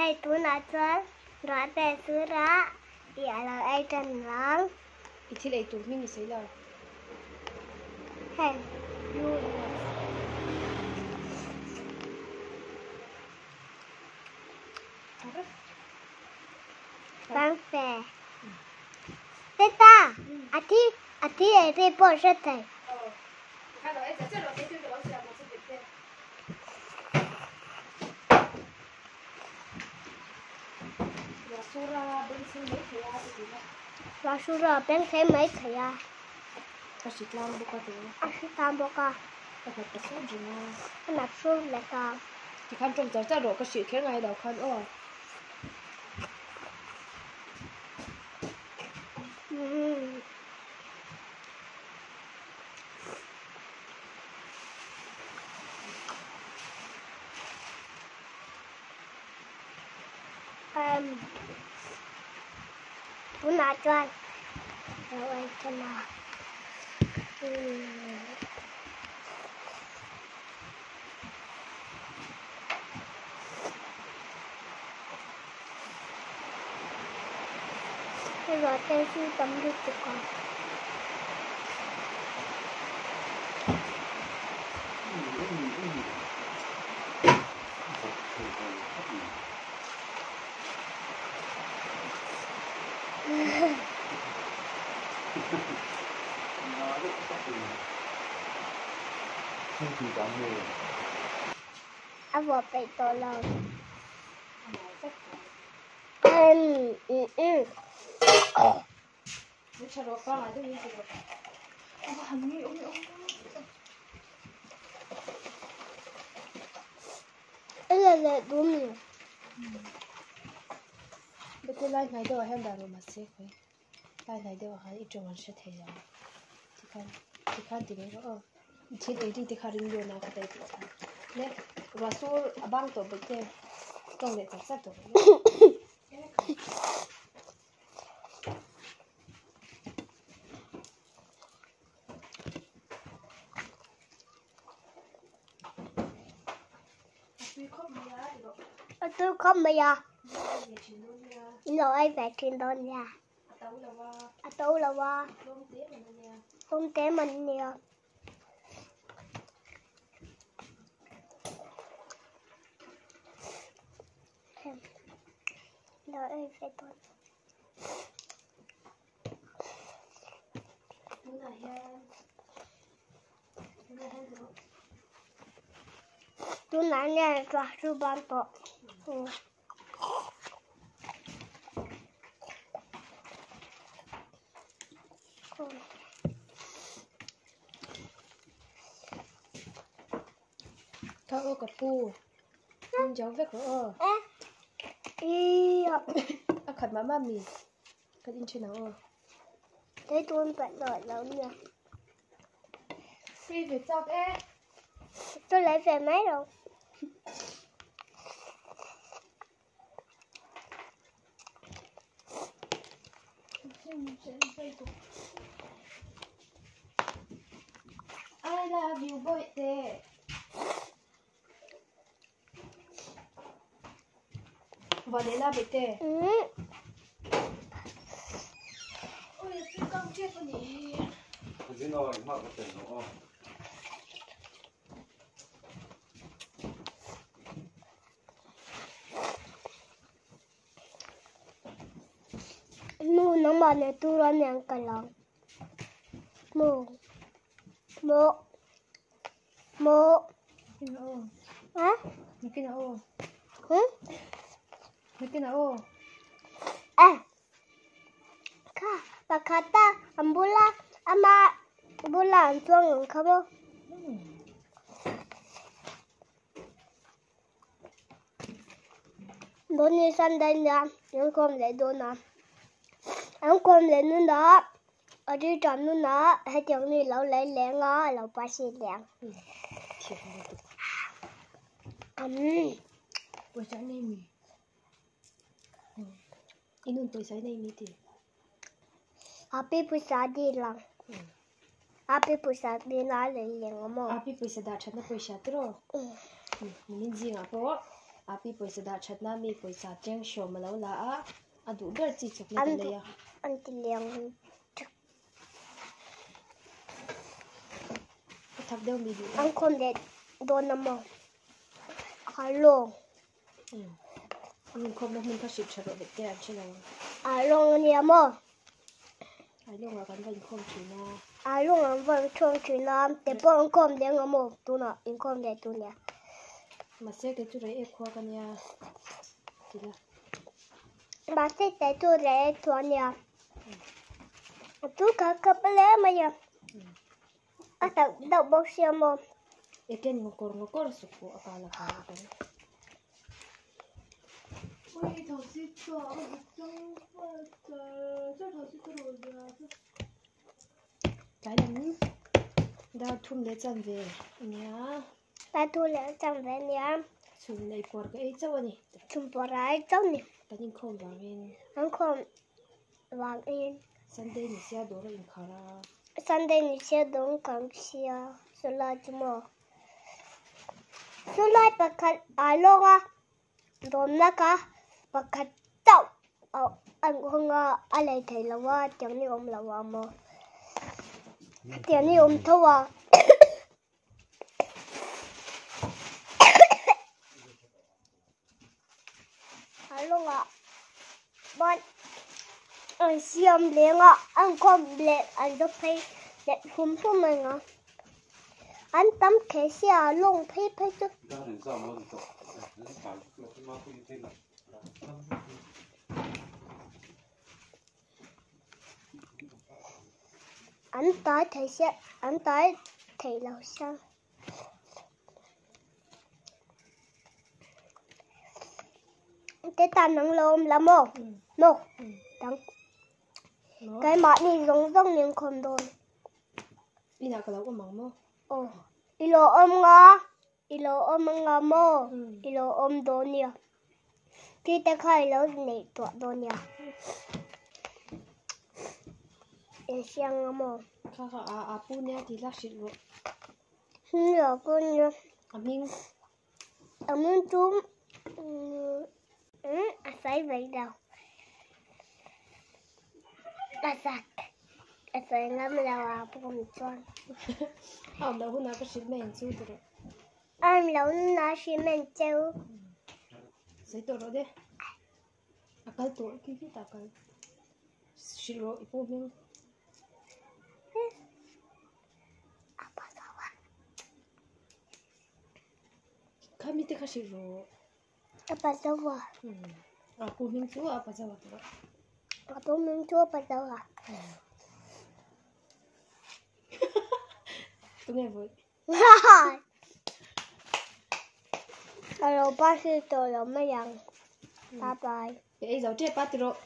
Hei tunah chuan ruahte sura i a lo ei tan vang. I thil ei tur hming i sawi lo. Hei. Bangfe. Teta, a thi a thi ei te pawh hre thei. Ruahsura bengchheng mai thei a. A hritlang bawk a tih. A hritlang bawk a. A hnat ta sur reng a. A hnat sur leh ta. Tikhan tawng char char rawh ka hrih kher ngai lo khan aw. Tunah chuan lo en ṭhin a. Hei ruahte chu tam lutuk a. A vuah peih tawh lo. Lai hnai deuhah hian dah rawh mahse khawi lai hnai deuhah khan i tawng an hre thei lo tikhan tikhan ti mai rawh aw thil ei ri te kha ring dawn a ka tei tih kha le ruah sur a bang tawh bawk te tawng leh char char tawh bawk A tui khawp mai a. In lo ei ve thin dawn nia. A to lo a. Tlawm te man nia. Lo ei ve dawn. Tunah hian ruah chu ban tawh. Ka aw ka pu. In jo vek rawh aw. A khat mah mah mi. Kan in then ang aw. Tei tun pet lo lo nia. Free ve chak e. Tôi lấy về mấy rồi. I love you boy te. Vanilla bete. Ôi tôi căng chết con nhỉ. Nu nangmah nen tura nen ka lang. Mu. Mu. Mu. Ha? Hmm? Eh. Kha pakhata an bula ama bula an chuang ang kha maw. Dawn Sunday nia an kawm leh dawn a. An kawm leh nunah a ri tan nunah hetiang mi lo lei leng a a lo pasi leh ang. Pawisa nei mi. Inun pawisa nei mi ti. Api pawisa dil ang. Api pawisa dil a lei leng a maw. Api pawisa dah thatna pawisa tiraw. Min zingah pawh. Api pawisa dah that na mi pawisa cheng sawm a lo la a, a duh ber chi chocolate a lei a. An ti liang A thak deuh mi duh. An khawm leh dawn a maw? A lawng. An inkhawmna hmun kha hrip tha rawh vek te an hre lo ang. A lawng a nia maw? A lawngah kan va inkhawm thin a. A lawng an va inkhawm thin a, te pawh an khawm leh ang maw? Tunah inkhawm leh tur nia. Mahse kei chu rei ek khua ka nia ti la. Mahse kei chu rei ek khua nia. A chu kha khap hle mai a. A tak deuh bawk sia maw? Eken ngawkawr ngawkawr suk pawh a kal a kal a kal. Tlai lam dar thum leh chan ve ania. Dar thum leh chan ve ania. Chhun leh puar ka ei chauh a ni. Chhun puar a ei chauh a ni. Kan inkhawm vangin. Kan khawm vangin. Sunday ni sia dawr a inkhar a. Sunday ni sia dawr a inkhar sia chulai chu maw. Chulai pakhat aa lawng a dawmna kha pakhat chauh an hawng a a lei thei lo a tiang ni awm lo a maw tiang ni awm tho a. A lawngah ban an siam leng a an khawm leh an zawp phei leh hum hum mai ang a an tam thei sia a lawng phei phei chu. An tai thei sia an tai thei lo sia. Te tan nang lo awm la maw? Maw? Dang. Keimahni zawng zawng nen khawm dawn. Inah ka lo awm ang maw? Aw. I lo awm nga, i lo awm nga maw? I lo awm dawn nia. Khi te kha i lo neih tuah dawn nia. In hriang nga maw? Kha kha a a pu nia tih la hrilh rawh. Hming a pu nia. A hming. A hming chu a sawi ve lo. A zak a sawi ngam lo a pu chuan. A awm loh hunah ka hrilh mai ang chu ti rawh. A awm loh hunah hrilh mai ang cheu. Sawi tawh rawh de. A kal tawh khi khi tah a kal. Hrilh rawh i pu hming. Kha mite kha hrilh rawh. A pa zawa. A pu hming chu a pa zawa ti rawh. A pu hming chu a pa zawa. Tunge vawi? A lo pa hrilh tawh lo mai ang. Bye bye. Ei zo tep a ti rawh.